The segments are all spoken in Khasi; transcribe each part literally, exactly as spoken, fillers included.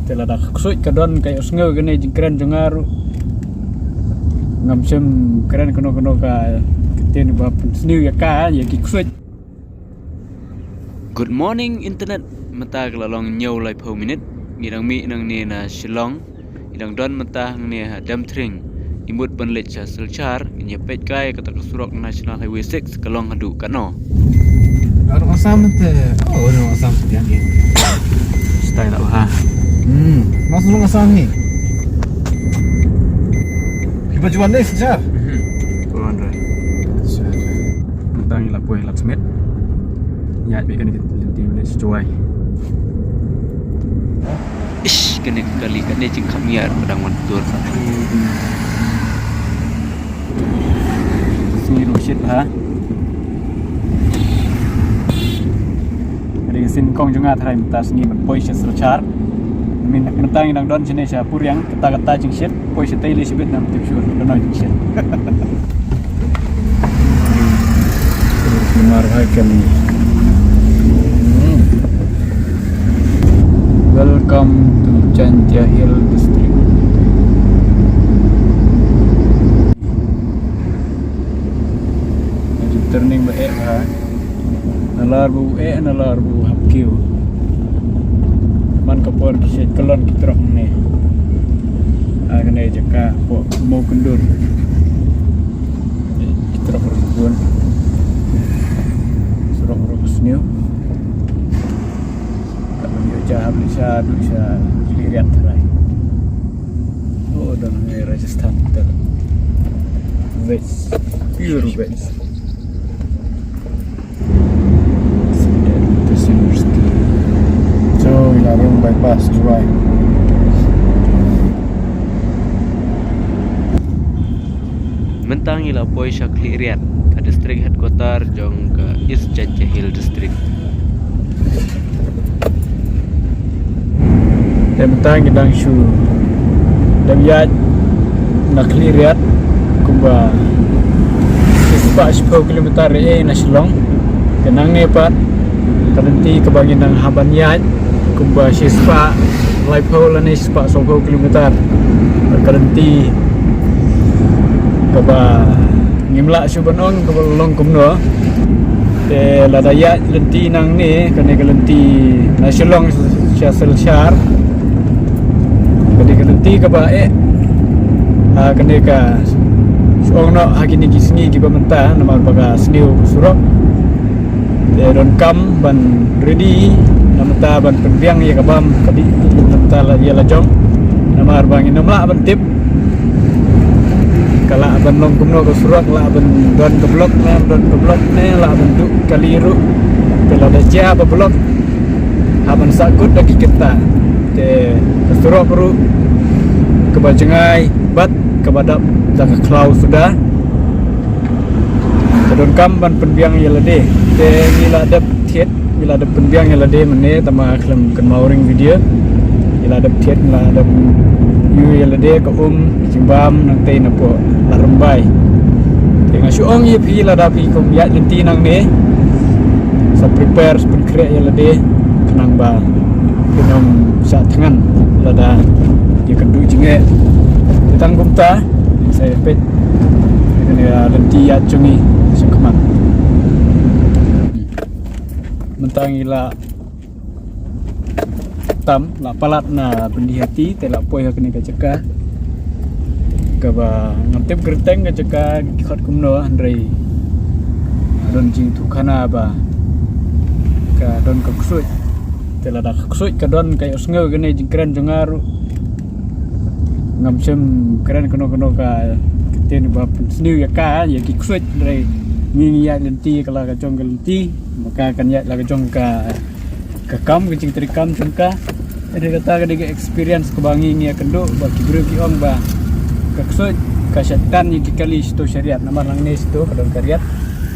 Te lada ka ksuid ka don ka ïohsngew kane jingkren jong nga ruh, ngam shym kren kano kano ka ktien ba pynsniew ïa ka, ïa ki ksuid. Good morning internet. Mynta ka la long hynñiew laiphew minit. Ngi dang mih nangne na Shillong. Ngi dang don mynta hangne ha Demthring. Ngi mut ban leit sha Silchar, ngin ïa peit kai kata ka surok National Highway six ka long haduh katno. Orang Assam te, oh, orang Assam te, ya. Style apa? Hmm, masuk orang Assam ni. Kita jual ni, Silchar. Mhm. Puluhan rai. Silchar. Mynta ngi la poi Laksmit. Ïa, bad kane ka lynti mynne sha Jowai. Ish, kane ka kali, kane jingkham ïar ka dang wan tur. Sngi ruh shit bha. Ka dei ka sien kong jong nga tharai mynta sngi ban poi sha Silchar. Mynta ngi dang don shane sha Puriang, kata kata jingshit. Poi shatei lei shibit ngam tip shuh, don jingshit. Mar hai kali. Hmm. Welcome to Jaintia Hill District. Turning ba eh bha. Nalar ba u eh, nalar ba u hap kiew. Man ka por ki shet kyllon ki trok ne. Ah, kane jaka hapoh Mawkyndur. Ki trok ruh bun. Surok ruh sniew. Ka ban ïoh jahap leit sha, duh sha Khliehriat tharai. Oh, don hangne Rajasthan Hotel. Veg. Pure veg. So, ïa rung bypass Jowai. Mynta ngi la poi sha Khliehriat, ka district headquarter jong ka East Jaintia Hill District. Te mynta ngi dang shu dep ïaid na Khliehriat kumba shispah shiphew kilometer eh na Shillong. Te nangne pat ka lynti kaba ngi nang hap ban ïaid kumba shispah laiphew lane shispah sawphew kilometer. Ka lynti kaba ngim lah shuh ban ong kaba long kumno. Te lada ïaid lynti nangne, kane ka lynti na Shillong sha Silchar, kane ka lynti kaba eh. Ah, kane ka shu ong noh ha kine ki sngi kiba mynta namar ba ka sniew surok. Te donkam ban ready na mynta ban pynbiang ïa ka bam ka dih na mynta la ïa la jong. Namar ba ngin ym lah ban tip ka lah ban long kumno ka surok, lah ban don ka block ne, don ka block ne, lah ban duh kali ruh. Te lada jia ba block, hap ban sah kut da ki kynta. Te ka surok ruh kaba jngai bad kaba dap da ka khlaw suda. Ka donkam ban pynbiang ïa lade. Te ngi la dep thied, ngi la dep pynbiang ïa lade mynne, tangba khlem kynmaw ring video. Ngi la dep thied, ngi la dep ïu ïa lade, ka um, ka jingbam, nangtei napoh Lad Rymbai. Te nga shu ong ïa phi, lada phi kum ïaid lynti nangne, sa prepare, sa pynkhreh ïa lade khnang ba phin ym shah thngan lada ïakynduh jingeh. Te tang kumta, sa ïa peit ïa kane ka lynti ïaid jong ngi shakhmat. Mynta ngi la tam, la palat na Byndihati, te la poi ha kane ka jaka kaba ngam tip kyrteng ka jaka ki khot kumno, hynrei don jingïathuhkhana ba ka don ka ksuid. Te lada ka ksuid ka don ka ïohsngew kane jingkren jong nga ruh, ngam shym kren kano kano ka ktien ba pynsniew ïa ka, ïa ki ksuid, hynrei ngi ngi ïaid lynti ka la ka jong ka lynti, ma ka kan ïaid la ka jong ka ka kam, ka jingtrei kam jong ka. Ka dei kata, ka dei ka experience kaba ngi ngi ïakynduh, ba ki briew ki ong ba ka ksuid ka shait tan ïa ki kali shito sha riat, namar nangne shito ka don ka riat,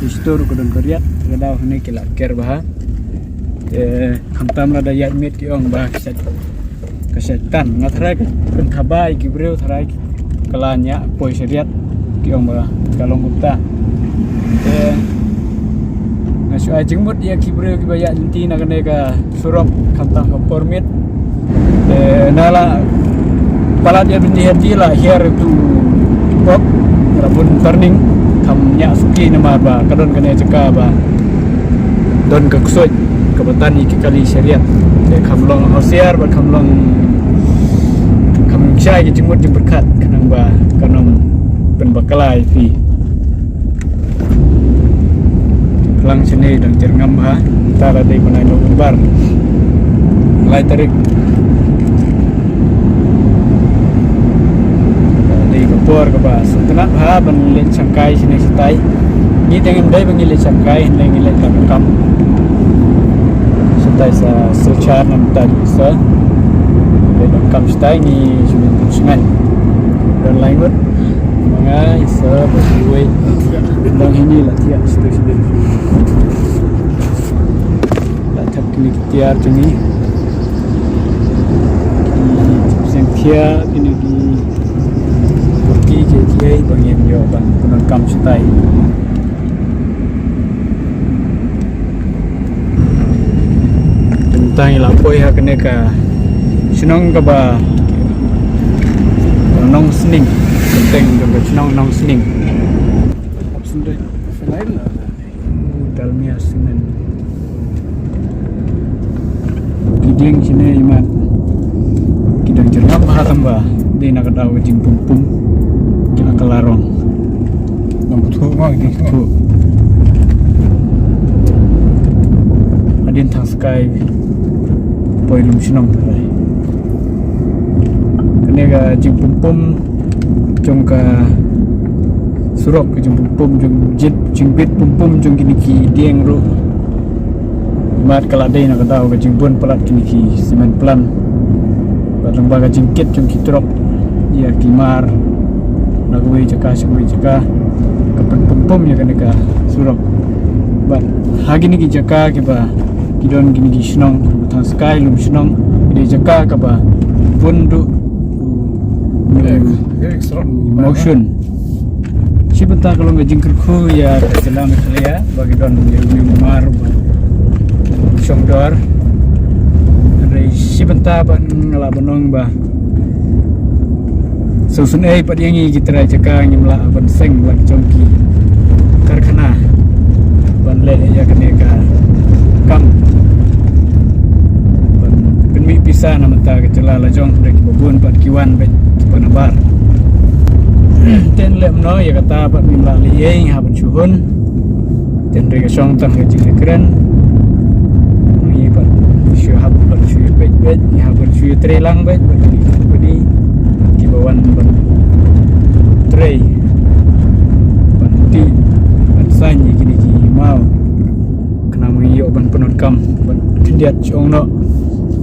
shito ruh ka don ka riat, ka daw hangne ki la ker bha. Eh, khamtam lada ïaid miet ki ong ba ka shait, ka shait tan. Nga tharai ka pynthabai ki briew, tharai ka la ñiah poi sha riat, ki ong ba ka long kumta. Te nga shu ai jingmut ïa ki briew kiba ïaid lynti na kane ka surok, khamtam ka por miet. Te Nga la palat ïa bynta hi la hiar tu pok la bun turning, kham ñiah suki namar ba ka don kane jaka ba don ka ksuid kaba tan ïa ki kali shariat. Te kham long husiar bad kham long kham shai ki jingmut jingpyrkhat khnang ba kan ym pynbakla ïa phi. Phlang shane dang jyrngam bha. Ta la dei bnai November, lai tarik. Dei ka por kaba sngewtynnat bha ban leit shangkai shane shatai. Ngi te ngim dei ba ngi leit shangkai, hynrei ngi leit la ka kam. Shatai sa Silchar namar ta sa. Leit la ka kam shatai ngi shu leit shngain. Don lai ngut. Ma nga i sa ba wei. Nang hini la thiah situ sini. La thap kini ki tiar jong ngi. Ki seng thiah kini ki ki ki ki ba ngin ïoh ban pyndonkam shatai. Tang ila poi ha kane ka shnong kaba Nongsning. Kenteng jong ka shnong Nongsning. Dalmia Cement. Ki dieng shine imat. Ki dang jyrngam bha tang ba dei na ka daw ka jingpum pum. Ki la ka larong. Nang bthu ma ki bthu. Hadien Thangskai poi lum shnong. Kane ka jingpum pum jong ka surok, ka jingpum pum jong jit, jingbit pum pum jong kine ki dieng ruh. Mat ka la dei na ka daw ka jingbun palat kine ki cement plant. Bad lyngba ka jingkit jong ki trok ïa ki mar na kawei jaka sha kawei jaka, ka pynpum pum ïa kane ka surok. Bad ha kine ki jaka kiba ki don kine ki shnong, Thangskai lum shnong, kine jaka kaba bun duh u, u, u motion. Shi bynta ka long ka jingkyrkhu ïa ka jylla Meghalaya ba ki don ïa u mar ba shong dor. Hynrei shi bynta ban nga lah ban ong ba sngewsynei pat ïa ngi ki trai jaka ngim lah ban seng la ki jong ki karkhana ban leh ïa kane ka kam ban pynmih pisa na mynta ka jylla la jong da kiba bun pat ki wan bad kiba nabar. Ten leh mno ïa kata pat ngim lah leh ei ha ban shu hun. Ten re ka shong tang ka jingkren. Ngi pat shu hap ban shu peit peit, ngi hap ban shu trei lang peit, ban ni ban ni kiba wan ban trei ban ti ban sain ïa kine ki maw. Khnang ngi ïoh ban pyndonkam ban khyndiat shong noh.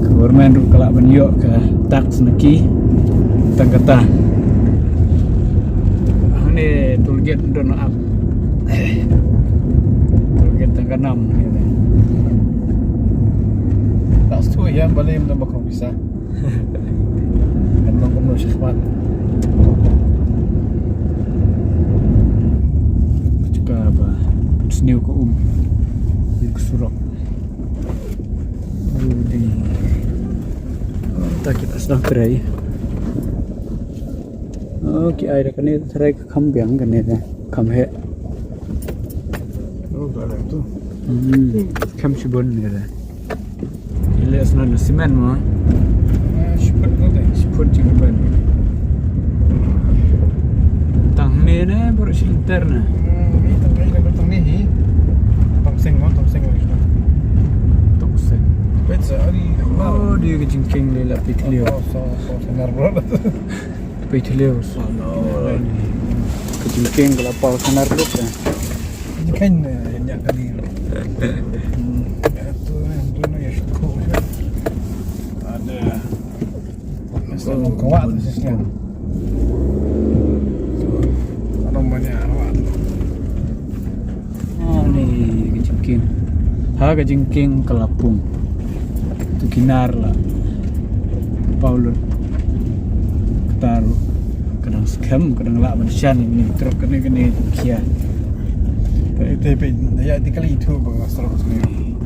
Ka government ruh ka lah ban ïoh ka tax na ki tang kata. Hangne toll gate don ap. Toll gate tang ka nam. Tax tu ïa balei ym don ba kong pisa. Kan long kumno shakhmat. Jaka ba sniew ka um. Ïa ka surok. Udi. Ta kita sdang trei. Oh, ki ai da kane trei ka kham biang kane da. Kham heh. Oh, ka tu. Hmm. Kham shibun ne da. Ile sna na cement mo. Shiput ko de. Shiput jingban. Tang ne ne baru shi inter ne. Hmm, ni tang ne, tang ne hi. Tang seng mo, tang seng mo. Tang seng. Pizza ari. Oh, dia ke jingking le la pitliu. Oh, so, so, so, ngar bro. Pitliu. Ke jingking ke la pau sanar bro. Jingking ne nya kali. Hmm. Ya tu ne, tu ne ya syukur. Ada. Mesti nong kawat tu sih. Ano banyak awak. Ah, ni ka jingkieng. Ha ka jingkieng ka la pung. Tu kinar la. Paulus. Kata ruh ka dang skhem, ka dang lah ban shan ni trok kane kane kia. Te pe daya ti kali itu ba ka surok sini.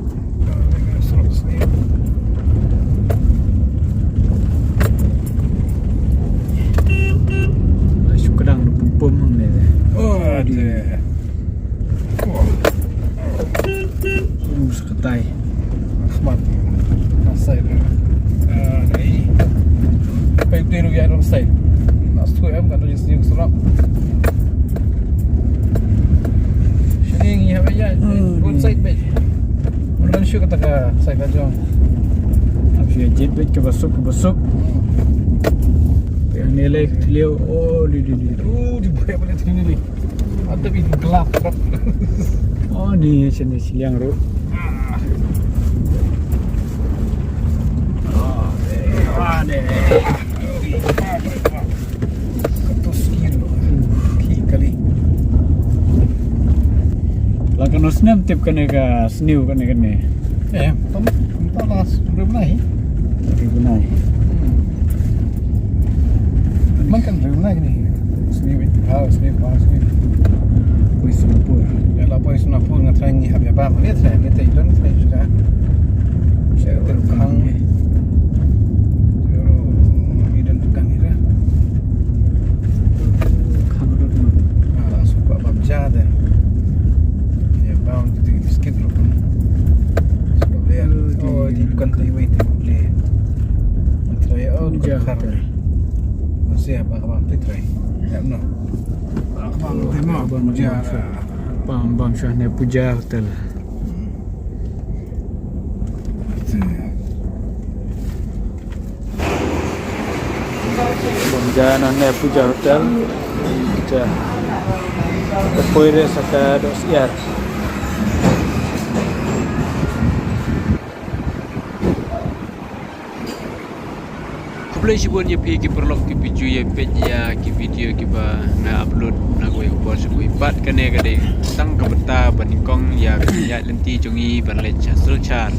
Surok sini. Dei ruh ïa wrong side. Nas tu em kan tu sini surok. Sini ngi hap ïa. Hmm. One side bej. Mun shu kata ka side ka jong. Hap shu ïa jied bej ka basuk ka basuk. Hmm. Ïa ni leh tliu. Oh, di di di. Oh, di buai balik sini ni. Ada big gelap. Oh, ni sini siang ruh. Ah. Oh, deh. Ah, deh. Seratus kilo. Ki kali. La kano snem tip kane ka sniew kane kane. Eh, tam tam last Brunei. Brunei. Hmm. Man kan Brunei ni. Sniew ha sniew ha sniew. Poi Singapore. Ya la poi Singapore nga trai ngi hab ya ba ma ni trai ni te don trai juga. Saya terkang. Pero ni dan tukang ni dah. Khang rut ma. Ah, suka babja deh. Ya bang tu skip lo. Suka ber. Oh, di bukan tu wait tu boleh. Try oh, bukan khar. Masih apa apa tu try. Ya no. Apa apa tu mau. Bam bam shah ne Puja Hotel. Bam ja na ne Puja Hotel. Ja. Ka poi re sa ka dos yar. Khublei shibun ïa phi ki paralok ki phi ju ïa peit ïa ki video kiba nga upload na kawei ka por sha kawei. Bad kane ka dei tang ka bynta ba nyngkong ïa ka jingïaid lynti jong ngi ban leit sha Silchar.